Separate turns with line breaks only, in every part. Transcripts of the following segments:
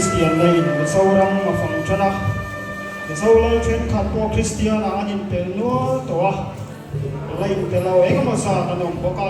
Kristianna in Mizoram a fang tan a, Mizo lal thenkhat pawh Kristianah an inpelh nual tawh a, la inpe lo engemaw zat an awm bawk a,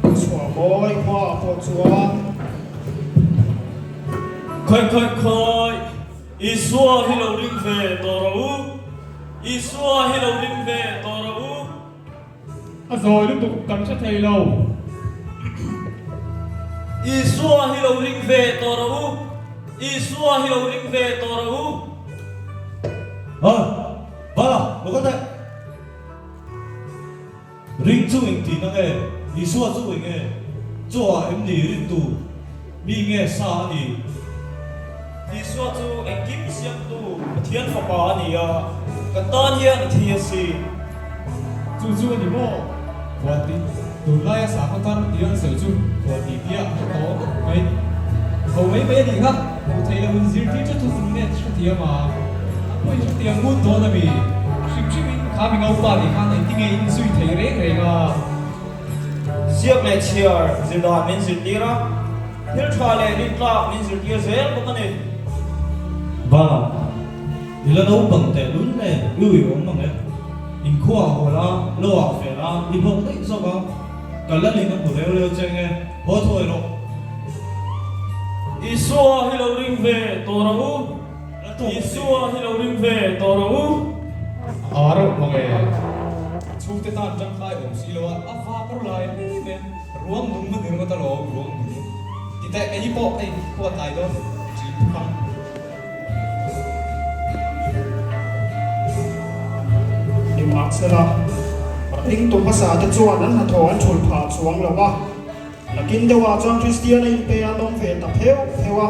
chhuah mawi khuaah pawh chuan.
Khawi khawi khawi, Isua hi lo ring ve tawh rawh u, Isua hi lo ring ve tawh rawh u.
A zawi lutuk kan hre thei lo.
Isua hi lo ring ve tawh rawh u. Isua hi lo ring ve tawh rawh u.
A, Bala, lo kal teh. Ring chu eng tihna nge? Isua chu eng nge? Chaw ah em ni rin tu? Mi nge sa a ni?
Isua chu engkim siamtu Pathian Fapa a ni a, kan tan hian a thi a si.
Chu chu a ni maw? Khualti, tunlaia sakhaw thar tih an sawi chu khualti tia a hre tawh ngawt mai. Ho mai mai a nih kha, hmuh theih loh in zirtir chu thufung nge hrethiam a, a pawhin hrethiam ngut dawn a mi? A hrim hrimin kha mi ngaupa nih khan engtinge in zui thei reng reng a?
Ziak leh chhiar zir dan min zirtir a, thil tha leh rintlak min zirtir zel bawk a ni.
Ba, i la naupang teh lul nen i ui awm ang e. Inkhua haw la, lo ah fe la, i hlawk daih zawk a. Ka la ling a hmu reu reu che nge, haw thuai rawh.
Isua hi lo ring ve tawh rawh u. Isua hi lo ring ve tawh rawh u.
A reuh mang e. Chhungte tan tangkai awm si lo a, a vak rawh lai mai mai a. Ruang nung a ni ringawt alawm, ruang nung. Ti teh kei pawh hei khua tlai dawn ṭin phawk ang.
Nimahsela, ringtu hmasa te chuan an hnathawh an ṭhulh phah chuang lo a, nakin deuhah chuan Kristian a inpe an awm ve ta pheuh pheuh a.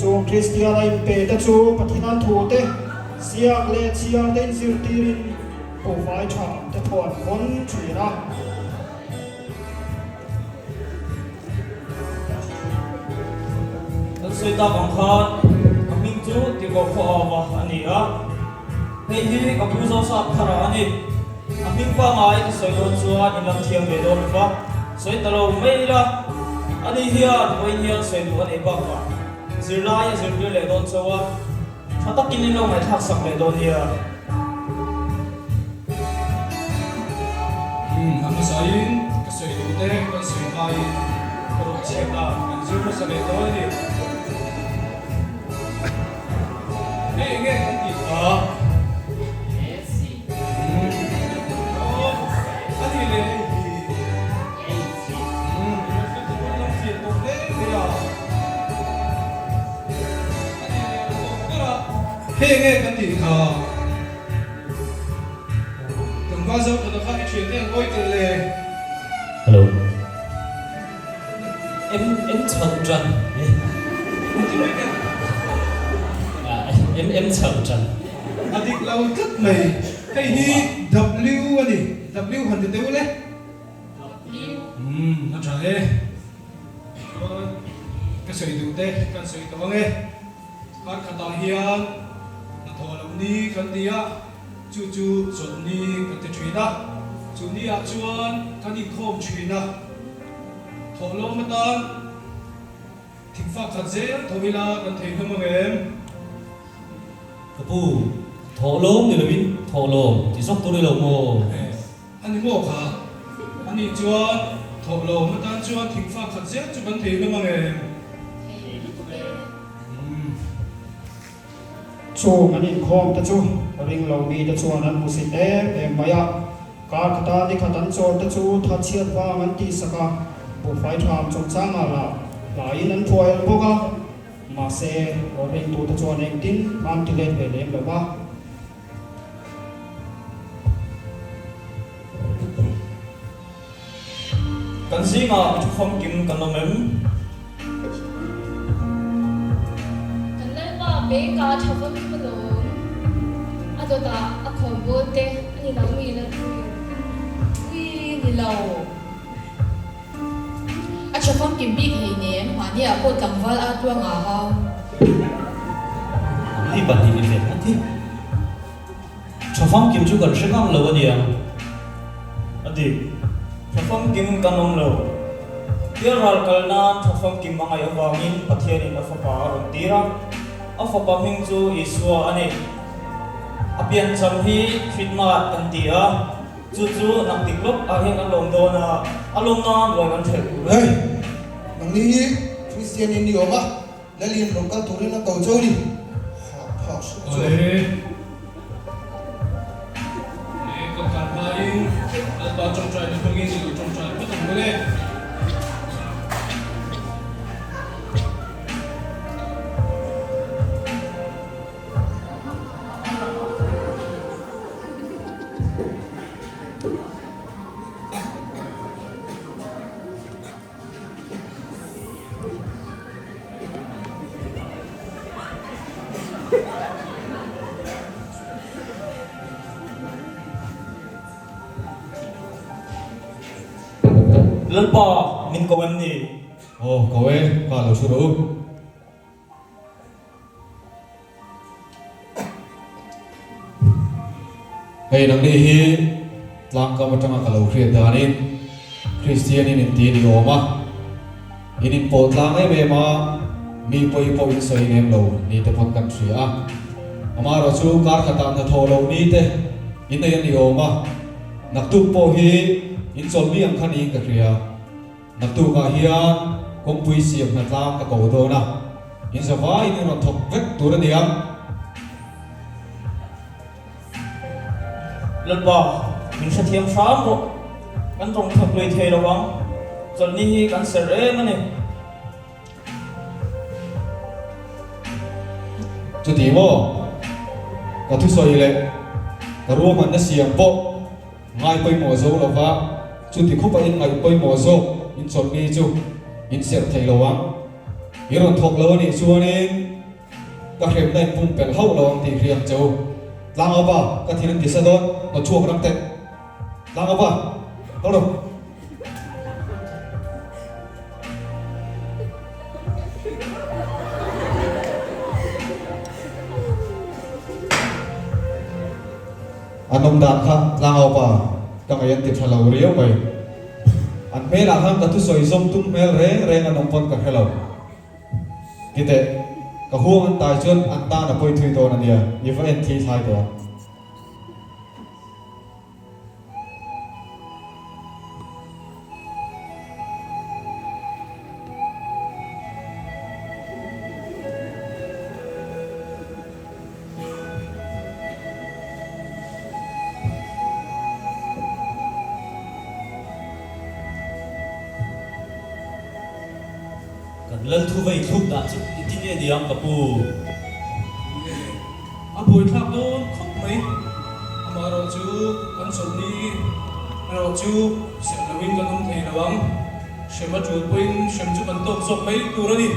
Chung Kristian a inpe te chu Pathian thu te, ziak leh chhiar te inzirtirin buhfai ṭha te pawh an hawn ṭhin a.
Kan sawi tak ang khan a hming chu Tirhkoh Khuaava a ni a, hei hi ka pu Zosap Thara a ni. A hming pangngai ka sawi dawn chuan in lam thiam ve dawn lova, sawi ta lo mai ila. Ani hian vawiin hian sawi duh a nei bakah zirlai a zirtir leh dawn chauh a. Tha takin in lo ngaihthlak sak leh dawn nia.
Umm a hmasain ka sawi duh te kan sawi hmain ka rawn chhiat a, kan zir hmasa leh dawn a ni. Hei enge kan tih kha? Umm a nih leh hei hi. Umm i lo hre tawh lam fiah tawh hle mai a. Hei nge kan tih kha? Tlangval zo tawh kha i thian te an ngawi tel le.
Hello. Em em chho tan. Em em chho tan.
A dik lo tlat mai. Hei hi W a ni. W han ti teuh le. W. Umm a tha e. Chuan ka sawi duh te kan sawi tawh ang e. Kar khatah hian hnathawh loh ni kan ti a, chu chu chawlh ni kan ti thin a. Chu ni ah chuan kan inkhawm thin a, thawh lawm atan thingfak khat zel tho ila kan thei hlawm ang em?
Ka pu, thawh lawm ni loin thawh lawm ti zawk tur i lo maw?
A ni maw kha? A nih chuan thawh lo atan chuan thingfa khat zel chu kan thei hlawm ang em?
Thei lutuk e.
Umm.
Chung an inkhawm te chu ring lo mi te chuan an hmusit em em mai a. Kar khata ni khat an chawl te chu thatchhiat vang an tihsak a, buhfai tham chungchangah lah hlaiin an phuael bawk a. Mahse, ringtute chuan engtin an ti let ve lem lo va.
Kan zingah mi thufamkim kan awm em?
Kan Lalpa beka tha famkim alawm. A dawtah a khawnbawl te a ni lo mi Lalpui? Ui ni lo. A tha famkim bik hleinem, mahniah pawh tlangval a tluang a hau.
Ni pahnih ni ve ngawt hi. Tha famkim chu kan hre ngang lo a niang.
A dik, tha famkim kan awm lo. Pialral kal nan tha famkim a ngaih avangin Pathianin a fapa a rawn tir a, a fapa hming chu Isua a ni. A piancham hi Khritmat kan ti a, chu chu naktik lawk ah hian kan lawm dawn a, a lawm nan ruai kan ṭhelh tur a ni.
Hei, nangni hi Kristian in ni awm a, Lalin rawn kal turin a ko chau ni. Hah phah hrup chuan.
Awle. Awle, kan kal hmain Lalpa tawngtaina hmangin i lo tawngtai phawt ang mawle.
Lalpa, min ko em ni?
Aw, ko e, ka lo hru rawh u. Hei nangni hi tlangkam atanga ka lo hriat danin Kristian in inti ni awm a, in inpawh tlang em em a, mi pawi pawh in sawi lem lo ni te pawn kan hria a. Amaherawh chu kar khatah hnathawh loh ni te in nei a ni awm a, naktuk pawh hi in chawlhni ang kha niin ka hria. Naktukah hian kawngpui siam hnatlang ka ko dawn a, in zavaiin in rawn thawk vek tur a ni ang.
Lalpa, min hrethiam hram rawh. Kan tawng thawk lui thei lo ang. Chawlhni hi kan serh em a ni.
Chuti maw? Ka thusawi leh ka ruahmanna siam pawh Ngai pawimawh zo lova chuti khupa in ngaih pawimawh zawk in chawlhni chu in serh thei lo ang. I rawn thawk lo a nih chuanin ka hremna in pumpelh hauh lo ang tih hriam che u. Tlangaupa, ka thil an ti sa dawn, hnawt chhuak ram teh. Tlangaupa, kal rawh. An awm dan kha tlangaupa ka ngaih an ti tha lo riau mai. An hmelah khan ka thusawi zawm tum hmel reng reng an awm pawn ka hre lo. Titeh, ka huang an tai chuan an tan a pawi thui dawn a nia, i va en thi thlai teh ang.
Kan lal thu vei thluk dah chu engtin nge ni ang ka pu?
Nge a buaithlak dawn khawp mai. Amaherawh chu kan chawlhni erawh chu serh loin kan awm thei lo ang. Hrem a tul pawhin hrem chu kan tawk zawk mai tur a ni.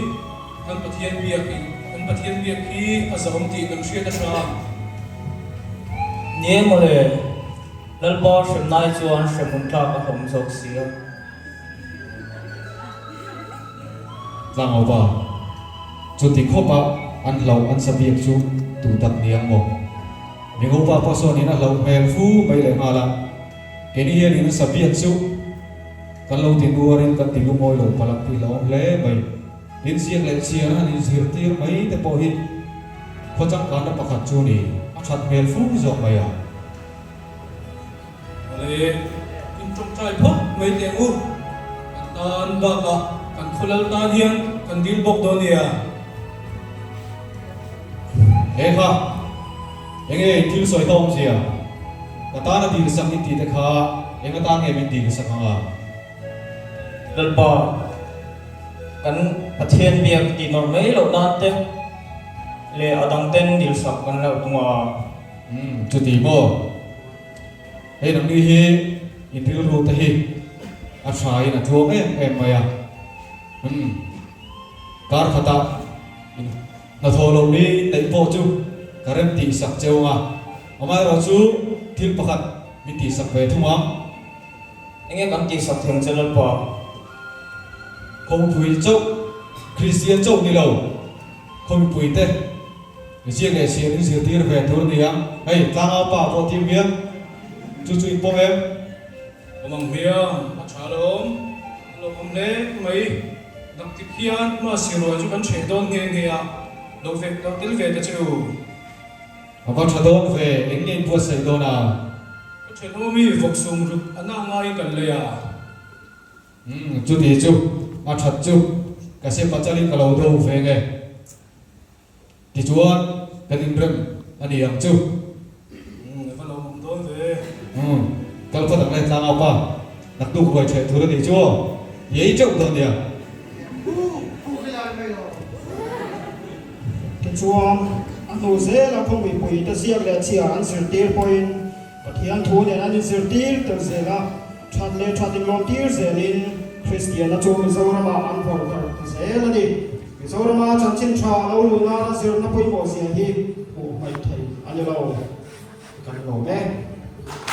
Kan Pathian biak in kan Pathian biak hi a zahawm tih kan hriat a hra.
Ni emaw le, Lalpa hremnai chuan hremhmun tlak a hlawm zawk si a.
Tlangaupa, chuti khawpa an hlauh an sa biak chu tu tak ni ang maw? Mingopa pawh sawn in a hlauh hmel fu mai leh nghal a, keini hian in an sa biak chu kan lo ti nuarin kan ti lungawi lo palak tih hlauhawm hle mai. Inziak leh chhiar han inzirtir mai te pawh hi khaw changkanna pakhat chu ni, a that hmel fu zawk mai a.
Awle, in tawngtai phawt mai teh ang u. Kan tan bakah kan khaw lal tan hian kan dil bawk dawn nia.
He kha, enge in thil sawi kha awmzia? Ka tana dil sak in tih te kha eng atan nge min dil sak ang a?
Lalpa, kan Pathian biak tih nawrh mai loh nan te leh a dang ten dilsak kan lo tum a.
Umm, chuti maw? Hei nangni hi in rilru te hi a tha in a tluang em em mai a. Umm, kar khatah in hnathawh loh ni in neih pawh chu ka rem tihsak cheu ang a. Amaherawh chu thil pakhat min tihsak ve thung ang.
Enge kan tihsak theng che Lalpa?
Khawmpui chauh, Kristian chauh ni lo, khawmipui te ziak leh siam in zirtir ve tur a ni ang. Hei, tlangau pa pawh tim hian chu chu in pawm em?
Awm ang hmiang, a tha alawm, a lawm. lawmawm hle mai. Naktik hian Masi ruai chu kan ṭheh dawn nghe nghe a, lo ve lo tel ve ta che u.
A va ṭha dawn ve, eng nge in buatsaih dawn a?
Ka ṭhenawm i vawksum ruk a na ngaiin kan lei a.
Umm, chuti chu a ṭhat chu ka se pachalin ka lo do ve nge. Tichuan kan inrem a ni ang chu.
Umm, a va lo awm dawn ve.
Umm, kal phawt ang le tlangau pa, naktuk ruai ṭheh tur a nih chu aw, i ei ṭeuh dawn nia.
Tichuan, a hnu zela khaw mipuite ziak leh chhiar an zirtir pawhin Pathian thu nen an inzirtir tel zel a, that leh that inlawmtir zelin Kristianna chu Mizoramah an vawrh darh ta zel a ni. Mizorama chanchin tha lo luh nana zirna pawimawh zia hi hmuh hmaih theih a ni lo. Kan lawm e.